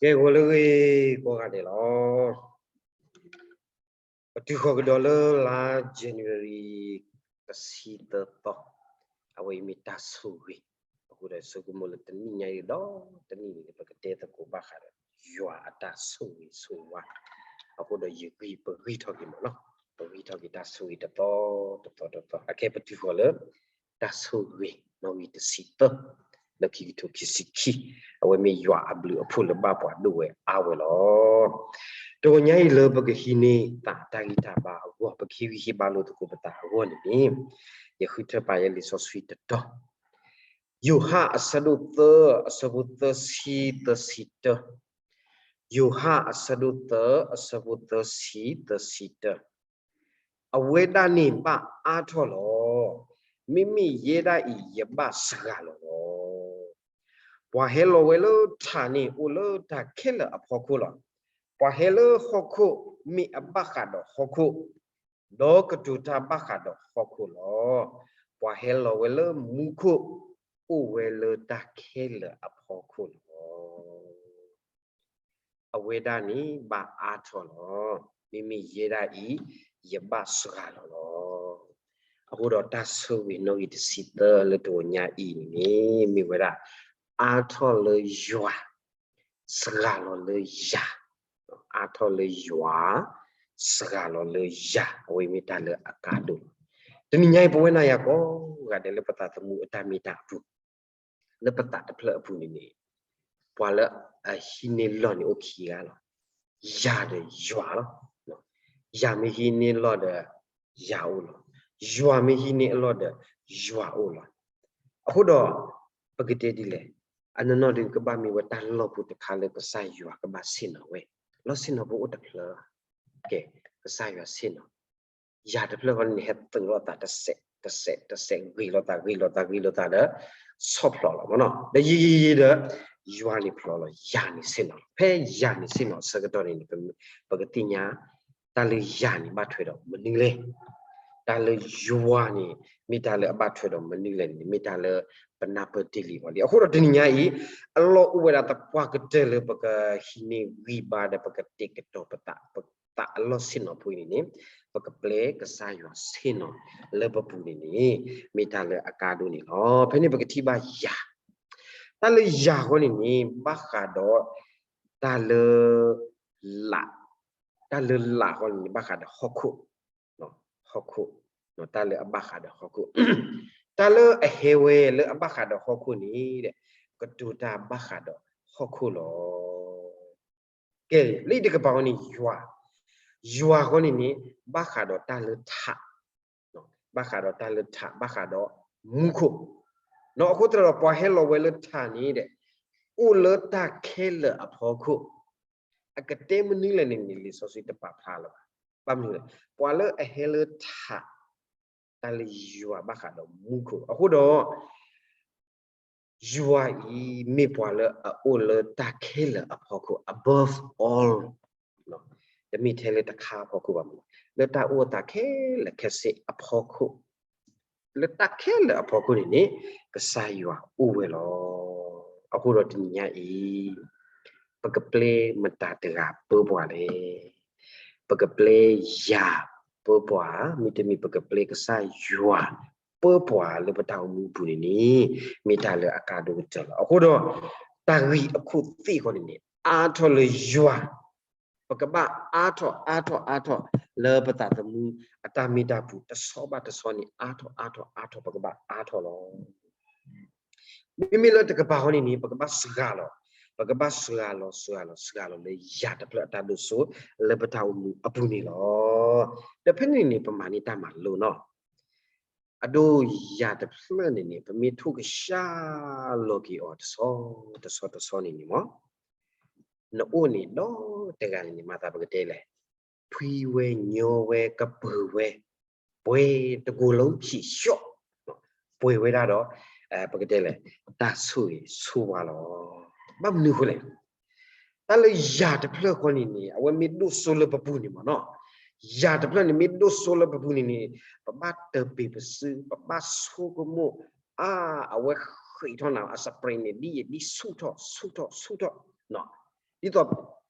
ကဲ ဂီၤလၢအဂ့ၤကိးဂၤဒဲးလီၤ. ပတုၤဃီၤကဒီးလၢလါ January တဆံသၢသီ, အဝဲအံၤမ့ၢ်တၢ်ဆိၣ်ဂ့ၤ. အဃိဒီးဆိကမိၣ်လၢတနံၣ်ညါအံၤဒီးတနံၣ်န့ၣ် ပကတဲသကိးဘၣ်ဃးဒီး ယွၤအတၢ်ဆိၣ်ဂ့ၤဆိၣ်ဝါ. အဃိဒီးယဂံၢ် ပဂံၢ်ထီၣ်က့ၤမးနီၤ, ပဂံၢ်ထီၣ်က့ၤတၢ်ဆိၣ်ဂ့ၤတသီတသီတသီ. အခဲပတုၤဃီၤလၢ တၢ်ဆိၣ်ဂ့ၤနီၣ်ဂံၢ်တဆံသၢ, လၢခံကထိခံဆံခံ, အဝဲမ့ၢ်ယွၤအဘျုးအဖှိၣ်လၢဘၣ်ပှၤဒိၣ်ဝဲအါဝဲလီၤ. တဂီၤညါအံၤလၢပကဟံးန့ၢ်သးတၢ်ဂံၢ်တၢ်ဘါအဂီၢ် ပကဟ့ၣ်ဂံၢ်ဟ့ၣ်ဘါလိာ်သကိးပသးအဂီၢ်န့ၣ်န့ၣ်, ယဃုထၢပာ်ယဲလံာ်စီဆှံတတီၤ, ယိၤဟၣ်အဆၢဒိၣ်သၢ အဆၢဖိသၢဆံသၢဆံတၢ, ယိၤဟၣ်အဆၢဒိၣ်သၢ အဆၢဖိသၢဆံသၢဆံတၢ. အဝဲဒၣ်န့ၣ်ဘၣ်အါထီၣ်လီၤ. မ့မ့ၢ်ယဲဒၣ်အံၤ ယဘၣ်စှၤလီၤလီၤ. ပှၤဟဲလီၤဝဲလၢထးန့ၣ် အိၣ်လၢတၢ်ခဲလၢာ်အဖီခိၣ်လီၤ. ပှၤဟဲလၢဟီၣ်ခိၣ် မ့ၢ်အဘၣ်ဃးဒီးဟီၣ်ခိၣ်, ဒီးကတိၤတၢ်ဘၣ်ဃးဒီးဟီၣ်ခိၣ်လီၤ. ပှၤဟဲလီၤဝဲလၢမူခိၣ် အိၣ်ဝဲလၢတၢ်ခဲလၢာ်အဖီခိၣ်လီၤ. အဝဲဒၣ်န့ၣ်ဘၣ်အါထီၣ်လီၤ. မ့မ့ၢ်ယဲဒၣ်အံၤ ယဘၣ်စှၤလီၤလီၤ. အဃိဒီးတၢ်ဆိၣ်ဂ့ၤနီၣ်ဂံၢ်တဆံသၢလၢတဂီၤညါအံၤန့ၣ်န့ၣ် မ့ၢ်ဝဲဒၣ် အါထီၣ်လၢယွၤ, စှၤလီၤလၢယၤ, အါထီၣ်လၢယွၤ, စှၤလီၤလၢယၤ, အဝဲမ့ၢ်တၢ်လၢအကါဒိၣ်လီၤ. တနံၤညါအံၤ ပဝဲနၤယၤကိးဂၤဒဲးလၢပသးသမူအတၢ်မ့ၢ်တၢ်တီ လၢပသးတဖျၢၣ်အပူၤန့ၣ်န့ၣ်, ပှၤလၢအဟံးန့ၢ်လီၢ်န့ၣ်အိၣ်ခံဂၤလီၤ. ယၤဒီးယွၤလီၤ. ယၤမ့ၢ်ဟံးန့ၢ်လီၢ်ဒီး ယၤအိၣ်လီၤ. ယွၤမ့ၢ်ဟံးန့ၢ်အလီၢ်ဒီး ယွၤအိၣ်လီၤ. အဃိဒီး ပကတဲဒ်လဲၣ်, အနီၢ်နီၢ်ဒုးကဘၣ်မ့ၢ်ဝဲတၢ်လီၢ်ဖိတခါလၢကစၢ်ယွၤကဘၣ်ဆ့ၣ်နီၤဝဲ, လီၢ်ဆ့ၣ်နီၤဖိအိၣ်တဖျၢၣ်, ကဲ, ကစၢ်ယွၤဆ့ၣ်နီၤ ယၤတဖျၢၣ်ဃီန့ၣ် ဟဲသုးလိာ်သးတစဲးတစဲးတစဲး ဂ့ၤလိာ်သး ဂ့ၤလိာ်သး ဂ့ၤလိာ်သးဒီး ဆီၣ်ဖျိးလီၤမနီၤ. ဒီးယံာ်ယံာ်ယံာ်ဒီး ယွၤန့ၣ်ဖျိးလီၤ ယၤန့ၣ်ဆ့ၣ်နီၤလီၤ. ဖဲယၤန့ၣ်ဆ့ၣ်နီၤအဆၢကတီၢ်န့ၣ် ပကသ့ၣ်ညါ တၢ်လၢယၤန့ၣ်ဘၣ်ထွဲဒီးမနုၤလဲၣ်. တၢ်လၢယွၤန့ၣ် မ့ၢ်တၢ်လၢအဘၣ်ထွဲဒီးမနုၤလဲၣ်န့ၣ် မ့ၢ်တၢ်လၢပနၢ်ပၢၢ်တ့ၢ်လံအဂီၢ်လံ. အဃိဒီးတနံၤညါအံၤ အလီၢ်အိၣ်ဝဲဒၣ်သပှၢ်ကတၢၢ်လၢပကဟံးန့ၢ်ဂံၢ်ဘါဒီး ပကတဲာ်ကတီၤပသး ပသးအလီၢ်ဆ့ၣ်နီၤဖိအံၤန့ၣ်န့ၣ် ပကပျဲကစၢ်ယွၤဆ့ၣ်နီၤလၢပပူၤန့ၣ်န့ၣ် မ့ၢ်တၢ်လၢအကါဒိၣ်န့ၣ်လီၤ. ဖဲန့ၣ်ပကထံၣ်ဘၣ်ယၤ, တၢ်လၢယၤဃီန့ၣ်န့ၣ် ဘၣ်ဃးဒီး တၢ်လၢ လး, တၢ်လၢလးဃီန့ၣ်န့ၣ် ဘၣ်ဃးဒီးဟီၣ်ခိၣ်, ဟီၣ်ခိၣ်, တၢ်လၢအဘၣ်ဃးဒီးဟီၣ်ခိၣ်, တၢ်လၢအဟဲဝဲလၢအဘၣ်ဃးဒီးဟီၣ်ခိၣ်န့ၣ် ကတိၤတၢ်ဘၣ်ဃးဒီးဟီၣ်ခိၣ်လီၤ. ကဲ, လၢတကပၤဃီန့ၣ် ယွၤ, ယွၤဃီန့ၣ်န့ၣ် ဘၣ်ဃးဒီးတၢ်လၢထး, ဘၣ်ဃးဒီးတၢ်လၢထး ဘၣ်ဃးဒီးမူခိၣ်, အဃိသတးဒီးပှၤဟဲလီၤဝဲလၢထးန့ၣ်ဒီး အိၣ်လၢတၢ်ခဲလၢာ်အဖီခိၣ်, အကတဲမနုၤလဲၣ်န့ၣ်န့ၣ် လံာ်စီဆှံတပာ်ဖျါလၢၤဘၣ်. ဘၣ်မနုၤလဲၣ်, ပှၤလၢအဟဲလၢထး, တၢ်လၢယွၤဘၣ်ဃးဒီးမူခိၣ်, အဃိဒီး ယွၤအံၤ မ့ၢ်ပှၤလၢအအိၣ်လၢတၢ်ခဲလၢာ်အဖီခိၣ် above all, တမ့ၢ်ထဲလၢတခါအဖီခိၣ်ဘၣ်မး, လၢတၢ်အိၣ်သးခဲလၢာ်ခဲဆ့အဖီခိၣ်, လၢတၢ်ခဲလၢာ်အဖီခိၣ်န့ၣ်န့ၣ် ကစၢ်ယွၤအိၣ်ဝဲလီၤ. အဃိဒီးတနံၤညါအံၤ ပကပျဲမတၤတဂၤပၢပှၤလဲၣ်. ပကပျဲယၤပၢပှၤ, မ့တမ့ၢ်ပကပျဲကစၢ်ယွၤပၢပှၤလၢပတၢ်အိၣ်မူအပူၤန့ၣ်န့ၣ် မ့ၢ်တၢ်လၢအကါဒိၣ်ကတၢၢ်လီၤ. အဃိဒီး တၢ်ဂ့ၢ်အခိၣ်သ့ၣ်ဃီန့ၣ်န့ၣ် အါထီၣ်လၢယွၤ, ပကဘၣ်အါထီၣ်အါထီၣ်အါထီၣ် လၢပသးသမူအတၢ်မ့ၢ်တၢ်ပူၤ တဆီဘၣ်တဆီန့ၣ် အါထီၣ်အါထီၣ်အါထီၣ် ပကဘၣ်အါထီၣ်လီၤ. မ့မ့ၢ်လၢတကပၤဃီန့ၣ်န့ၣ် ပကဘၣ်စှၤလီၤ, ပကဘၣ်စှၤလီၤ စှၤလီၤ စှၤလီၤလၢယၤတဖျၢၣ်အတၢ်ဒိၣ်စိ လၢပတၢ်အိၣ်မူအပူၤန့ၣ်လီၤ. ဒီးဖဲန့ၣ်န့ၣ် ပမၤန့ၢ်တၢ်မၤလိနီၤ. အဒိ ယၤတဖျၢၣ်န့ၣ်န့ၣ် ပမ့ၢ်ထိၣ်ကဆှီလီၤက့ၤအီၤတဆီ တဆီတဆီန့ၣ်န့ၣ်မး နအိၣ်န့ၣ်ဒီးတဂၤန့ၣ်န့ၣ် မၤသးပကတဲလဲၣ်, ဖှံဝဲညီဝဲကပၢၤဝဲ, ပှဲၤတကိၤလၢဖံးဆှီၣ်, ပှဲၤဝဲဒၣ်ဒီး ပကတဲလဲၣ် တၢ်ဆိၣ်ဂ့ၤဆိၣ်ဝါလီၤ. ဘၣ်မနုၤအဃိလဲၣ်, တၢ်လၢယၤတဖျၢၣ်ဃီန့ၣ်န့ၣ် အဝဲမ့ၢ်ဒိၣ်စိလၢပပူၤန့ၣ်မးနီၤ, ယၤတဖျၢၣ်န့ၣ်မ့ၢ်ဒိၣ်စိလၢပပူၤန့ၣ်န့ၣ် ပဘၣ်တပ့ၤပစု ပဘၣ်ဆိကမိၣ်, အါ အဝဲဃ့းထီၣ်နၤ အ spring န့ၣ် ဒ်ယဒ်ဆူၣ်ထီၣ်ဆူၣ်ထီၣ်ဆူၣ်ထီၣ်နီၤ. ဒ်သိး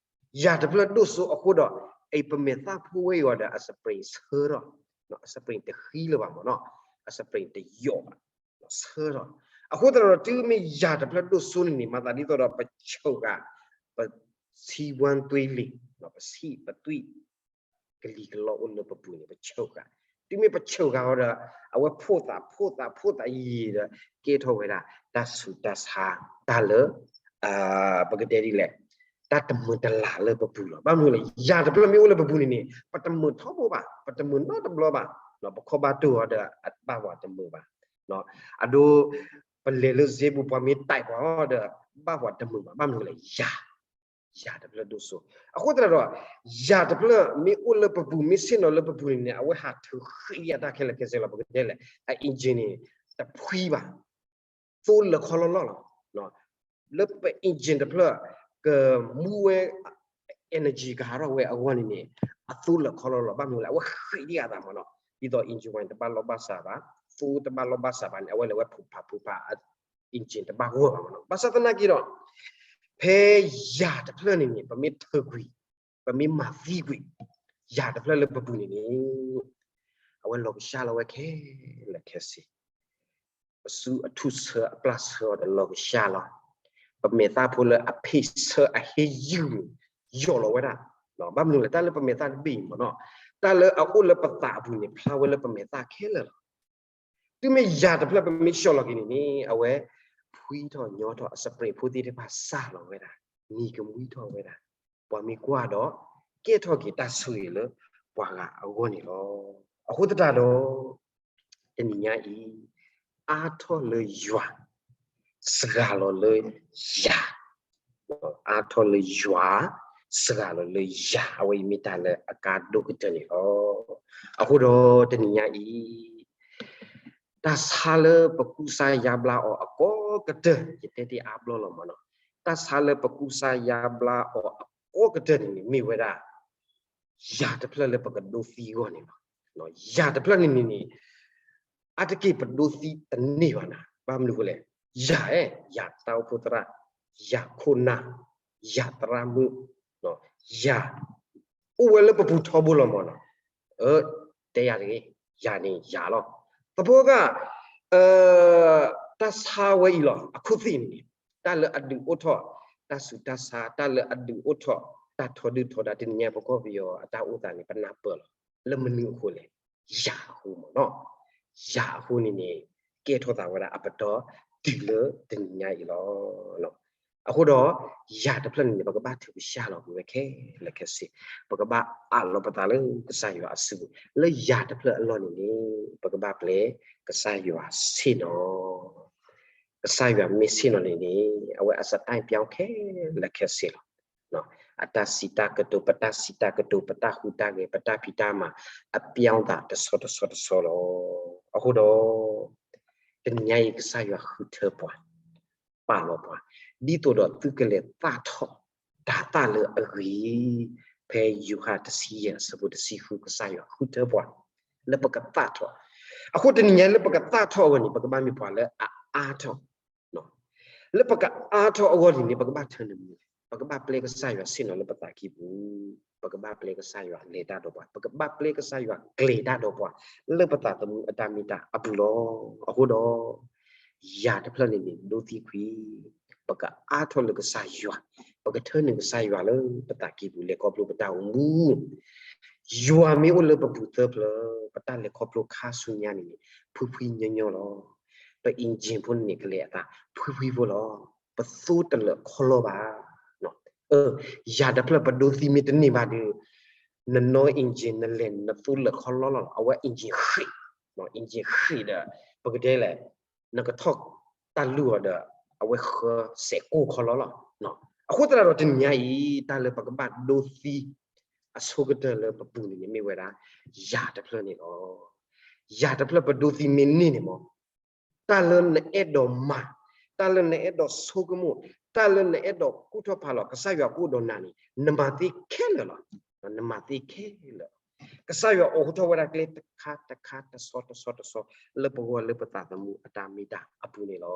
ယၤတဖျၢၣ်ဒိၣ်စိအဃိဒီး အံၤပမဲာ်သၣ်ဖိဝဲအံၤအီၤဒီး အ spring ဆၢထီၣ်, အ spring တဃံလၢၤဘၣ်မ့ၢ်နီၤ, အ spring တယိာ်ဘၣ်, ဆၢထီၣ်. အဃိသတးဒီး တုၤမ့ၢ်ယၤတဖျၢၣ်ဒိၣ်စိန့ၣ်န့ၣ် မၤသးဒ်သိးဒီးပဆိၣ်ဂၤ ပဆံဝၣ်သွံၣ်လံ, ပဆံၣ်ပသွံၣ် ကလံၤကလီအိၣ်လၢပပူၤန့ၣ် ပဆိၣ်ဂၤ, တုၤမ့ၢ်ပဆိၣ်ဂၤအီၤဒီး အဝဲဖိသၣ်ဖိသၣ်ဖိသၣ်ယံာ်ဒီး ကဲထီၣ်ဝဲဒၣ် တၢ်ဆူးတၢ်ဆါ တၢ်လၢ ပကတဲဒ်လဲၣ်, တၢ်တမုာ်တလၤလၢပပူၤလီၤ. ဘၣ်မနုၤလဲၣ်, ယၤတဖျၢၣ်မ့ၢ်အိၣ်လၢပပူၤန့ၣ်န့ၣ် ပတမုာ်ထီဘိဘၣ်, ပတမုာ်နီတဘျီဘၣ်, ပခီၣ်ဘၣ်တိၢ်အီၤဒီး ဘၣ်ပှၤတမုာ်ဘၣ်, အဒိ ပလဲၤလၢစ့ပူၤ ပှၤမ့ၢ်တဲပှၤအီၤဒီး ဘၣ်ပှၤတမုာ်ဘၣ်. ဘၣ်မနုၤလဲၣ်, ယၤ ယၤတဖျၢၣ်ဒိၣ်စိ. အဃိသတးဒီး ယၤတဖျၢၣ်မ့ၢ်အိၣ်လၢပပူၤ မ့ၢ်ဆ့ၣ်နီၤလၢပပူၤန့ၣ်န့ၣ် အဝဲဟးထုးဃ့အတၢ်ခဲလၢာ်ခဲဆ့လီၤ. ပကတဲလဲၣ် အ engine န့ၣ် တဖှံဘၣ်, သိလၢာ်ခီလီလီလီၤ. လၢပ engine တဖျၢၣ် ကမူဝဲ energy ကဟးထီၣ်ဝဲအဂီၢ်န့ၣ်န့ၣ် အသိလၢာ်ခီလီလီလီၤ. ဘၣ်မနုၤလဲၣ်, အဝဲဃ့ဒံးအသးမ့ၢ်နီၤ. ဒ်သိး engine ဝဲန့ၣ် တဘၣ်လီၢ်ဘၣ်စးဘၣ်, သိတဘၣ်လီၢ်ဘၣ်စးဘၣ်န့ၣ် အဝဲလဲၤဝဲဖုးဖးဖုးဖး engine တဘၣ်ဂီၢ်ဘၣ်မ့ၢ်နီၤ. ဘၣ်ဆၣ်သနာ်က့ဒီး ဖဲယၤတဖျၢၣ်န့ၣ်န့ၣ် ပမ့ၢ်ထုးကွံာ်, ပမ့ၢ်မၤသံကွံာ် ယၤတဖျၢၣ်လၢပပူၤန့ၣ်န့ၣ် အဝဲလီၤကဆှၣ်လီၤဝဲခဲလၢာ်ခဲဆ့, ပစုအထူၣ်ဆၢအပျၢ်ဆၢအီၤဒီးလီၤကဆှၣ်လီၤ. ပမဲာ်သၣ်ဖိလၢအဖ့ၣ်ဆၢအဟ့ယုၢ်န့ၣ် ယိာ်လီၤဝဲဒၣ်. ဘၣ်မနုၤလဲၣ်, တၢ်လၢပမဲာ်သၣ်တဘ့ၣ်အံၤမ့ၢ်နီၤ, တၢ်လၢအအိၣ်လၢပသးအပူၤန့ၣ် ဖျါဝဲလၢပမဲာ်သၣ်ခဲလၢာ်လီၤ. တုၤမ့ၢ်ယၤတဖျၢၣ်ပမ့ၢ်ဆှီၣ်လီၤက့ၤန့ၣ်န့ၣ် အဝဲဖှံထီၣ်ညီထီၣ် အ spring ဖိသ့ၣ်တဖၣ်စၢ်လီၤဝဲဒၣ်, နံၤကမှံထီၣ်ဝဲဒၣ်, ပှၤမ့ၢ်ကွၢ်ဒီး ကဲထီၣ်က့ၤတၢ်ဆိၣ်ဂ့ၤလၢပှၤဂၤအဂီၢ်န့ၣ်လီၤ. အဃိသတးဒီး တနံၤညါအံၤ အါထီၣ်လၢယွၤ စှၤလီၤလၢယၤ, အါထီၣ်လၢယွၤ စှၤလီၤလၢယၤ, အဝဲအံၤမ့ၢ်တၢ်လၢအကါဒိၣ်ကတၢၢ်န့ၣ်လီၤ. အဃိဒီးတနံၤညါအံၤ တၢ်ဆါလၢပကူစါယါဘျါအီၤအကိးကတၢၢ် ယတဲတ့ၢ်အါဘျီလီၤမ့ၢ်နီၤ, တၢ်ဆါလၢပကူစါယါဘျါအီၤအကိးကတၢၢ်န့ၣ်န့ၣ် မ့ၢ်ဝဲဒၣ် ယၤတဖျၢၣ်လၢပကဒိသံအဂီၢ်န့ၣ်လီၤ. ယၤတဖျၢၣ်န့ၣ်န့ၣ်န့ၣ် အါတက့ၢ်ပဒိသံတန့ၢ်ဘၣ်နၤ, ဘၣ်မနုၤအဃိလဲၣ်, ယၤအဲ, ယၤတၢ်အိၣ်ဖှိၣ်သရၣ်, ယၤခိၣ်နၢ်, ယၤသရၣ်မုၣ်, ယၤ အိၣ်ဝဲလၢပပူၤထီဘိလီၤမ့ၢ်နီၤ. တဲယၤတဂ့ၤ, ယၤန့ၣ်ယၤလီၤ. သပှၢ်က တၢ်ဆါဝဲအံၤလီၤ အခိၣ်သ့ၣ်န့ၣ်, တၢ်လၢအဒုးအိၣ်ထီၣ် တၢ်ဆူးတၢ်ဆါ, တၢ်လၢအဒုးအိၣ်ထီၣ် တၢ်ထီဒုၣ်ထီဒါ, တနံၤညါပကီၢ်ပယီၤအတၢ်အိၣ်သးန့ၣ် ပနၢ်ပၢၢ်လီၤ. လၢမနုၤအဃိလဲၣ်, ယၤအဃိမ့ၢ်နီၤ. ယၤအဃိန့ၣ်န့ၣ် ကဲထီၣ်သးဝဲဒၣ်အပတီၢ်တုၤလၢတနံၤညါအံၤလီၤ. အဃိဒီး ယၤတဖျၢၣ်န့ၣ်န့ၣ် ပကဘၣ်ထုးကဆှၣ်လီၤကွံာ်ဝဲခဲလၢာ်ခဲဆ့, ပကဘၣ်အးလီၤပသးလၢကစၢ်ယွၤအစုပူၤ, လၢယၤတဖျၢၣ်အလီၢ်န့ၣ်န့ၣ် ပကဘၣ်ပျဲကစၢ်ယွၤဆ့ၣ်နီၤ ကစၢ်ယွၤမ့ၢ်ဆ့ၣ်နီၤန့ၣ်န့ၣ် အဝဲအစတၢ်ပျီခဲလၢာ်ခဲဆ့လီၤ. အတၢ်စံးတၢ်ကတိၤ, ပတၢ်စံးတၢ်ကတိၤ, ပတၢ်ဟူးတၢ်ဂဲၤ, ပတၢ်ဖံးတၢ်မၤ, အပျီသးတဆီတဆီတဆီလီၤ. အဃိဒီး တနံၤညါအံၤ ကစၢ်ယွၤဃုထၢပှၤ ပာ်လီၤပှၤ, ဒ်သိးဒီးသုကလဲၤသၣ်ထီၣ် တၤသၣ်လၢအဂ့ၤ, ဖဲယိၤဟၣ်တဆံယဲၢ်အဆၢဖိတဆံဃု ကစၢ်ယွၤဃုထၢပှၤ လၢပကသၣ်ထီၣ်. အဃိတနံၤညါလၢပကသၣ်ထီၣ်အဂီၢ်န့ၣ် ပကဘၣ်မ့ၢ်ပှၤလၢအအါထီၣ် လၢပကအါထီၣ်အဂီၢ်န့ၣ်န့ၣ် ပကဘၣ်ထၢနၢမူ, ပကဘၣ်ပျဲကစၢ်ယွၤဆ့ၣ်နီၤလၢပသးကံၢ်ပူၤ, ပကဘၣ်ပျဲကစၢ်ယွၤလဲၤတၢ်ဒီးပှၤ, ပကဘၣ်ပျဲကစၢ်ယွၤကျဲၤတၢ်ဒီးပှၤ လၢပသးသမူအတၢ်မ့ၢ်တၢ်အပူၤလီၤ. အဃိဒီး ယၤတဖျၢၣ်န့ၣ်န့ၣ် ဒိသံကွံာ်, ပကအါထီၣ်လၢကစၢ်ယွၤ, ပကထၢနုာ်ကစၢ်ယွၤလၢပသးကံၢ်ပူၤ လဲၤခီဖျိပတၢ်အိၣ်မူ ယွၤမ့ၢ်အိၣ်လၢပပူၤသၢဖျၢၣ်, ပတၢ်လဲၤခီဖျိခါဆူညါန့ၣ်န့ၣ် ဖှံဖှံညီညီလီၤ. ပ engine ဖိန့ၣ်ကလဲၤအသး ဖှံဖှံဖိလီၤ. ပသိတလၢာ်ခီလီဘၣ်. ယၤတဖျၢၣ်ပဒိသံမ့ၢ်တန့ၢ်ဘၣ်ဒီး နနီ engine နလဲၤနသိလၢာ်ခီလီလီၤလီၤ. အဝဲ engine ဃ့ၢ်, engine ဃ့ၢ်ဒီး ပကတဲလဲၣ် နကထီၣ်တၢ်လူၢ်အီၤဒီး အဝဲဃၢစဲးကိၢ်ခီလီလီၤ. အဃိသတးဒီးတနံၤညါအံၤ တၢ်လၢပကဘၣ်ဒိသံ အဆိကတၢၢ်လၢပပူၤန့ၣ်န့ၣ် မ့ၢ်ဝဲဒၣ် ယၤတဖျၢၣ်န့ၣ်လီၤ. ယၤတဖျၢၣ်ပဒိသံမ့ၢ်န့ၢ်န့ၣ်မ့ၢ် တၢ်လၢနအဲၣ်ဒိးမၤ, တၢ်လၢနအဲၣ်ဒိးဆိကမိၣ်, တၢ်လၢနအဲၣ်ဒိးကူၣ်ထီၣ်ဖးလီၤ ကစၢ်ယွၤကအိၣ်ဒီးနၤန့ၣ် နမၤသ့ခဲလၢာ်လီၤ. နမၤသ့ခဲလၢာ်. ကစၢ်ယွၤအိးထီၣ်ဝဲဒၣ်ကျဲတခါတခါတဆီတဆီတဆီ လၢပဂီၢ်လၢပသးသမူအတၢ်မ့ၢ်တၢ်အပူၤန့ၣ်လီၤ.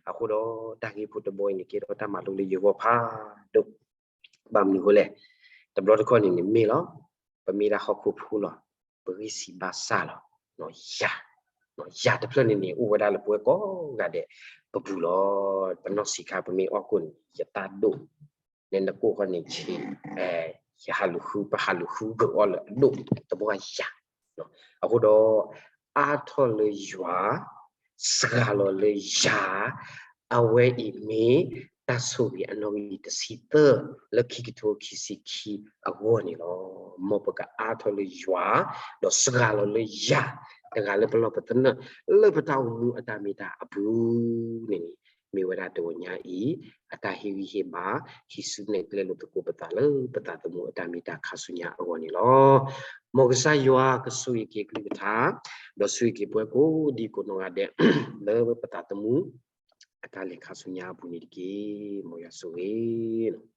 အဃိဒီးတၢ်ဂ့ၢ်ဖိတဘီအံၤန့ၣ် ကဲထီၣ်တၢ်မၤလိလၢယဂီၢ်ဖးဒိၣ် ဘၣ်မနုၤအဃိလဲၣ်, တဘျီတခီၣ်န့ၣ်န့ၣ်မ့ၢ်လီၤ, ပမ့ၢ်ဒၣ်ဟီၣ်ခိၣ်ဖိလီၤ, ပဂံၢ်စၢ်ဘါစၢ်လီၤ, ယၤ, ယၤတဖျၢၣ်န့ၣ်န့ၣ် အိၣ်ဝဲဒၣ်လၢပဝဲကိးဂၤဒဲးပပူၤလီၤ. ပနီၢ်ဆံးခါ ပမ့ၢ်အီၣ်ကိၣ်န့ၣ် ယတၢ်ဒိၣ်, နဲနကိၣ်ဃီန့ၣ်ဆံး, ယဟးလူၤဃု ပဟးလူၤဃုဂၢၢ်အီၣ်လၢအဒိၣ်, တဘိယၤ, အဃိဒီး အါထီၣ်လၢယွၤ, စှၤလီၤလၢယၤ, အဝဲအံၤမ့ၢ်တၢ်ဆိၣ်ဂ့ၤအနီၣ်ဂံၢ်တဆံသၢ လၢခံကထိခံဆံခံအဂီၢ်န့ၣ်လီၤ. မ်ပကအါထီၣ်လၢယွၤ, ဒီးစှၤလီၤလၢယၤ, တဂၤလၢပလီၢ်ပသနၢၣ်, လၢပတၢ်အိၣ်မူအတၢ်မ့ၢ်တၢ်အပူၤန့ၣ်န့ၣ်, မ့ၢ်ဝဲဒၣ်တဂီၤညါအံၤ အတၢ်ဟ့ၣ်ဂံၢ်ဟ့ၣ်ဘါ, ဟံးစုနဲၣ်ကျဲလိာ်သကိးပသးလၢပသးသမူအတၢ်မ့ၢ်တၢ်ခါဆူညါအဂီၢ်န့ၣ်လီၤ. မ်ကစၢ်ယွၤကဆိၣ်ဂ့ၤက့ၤအကလုၢ်ကထါ, ဒီးဆိၣ်ဂ့ၤက့ၤပဝဲကိးဒံကိးနီၢ်ဂၤဒဲး, လၢပသးသမူ အတၢ်လဲၤခါဆူညါအပူၤန့ၣ်တက့ၢ်. မ်ယွၤဆိၣ်ဂ့ၤ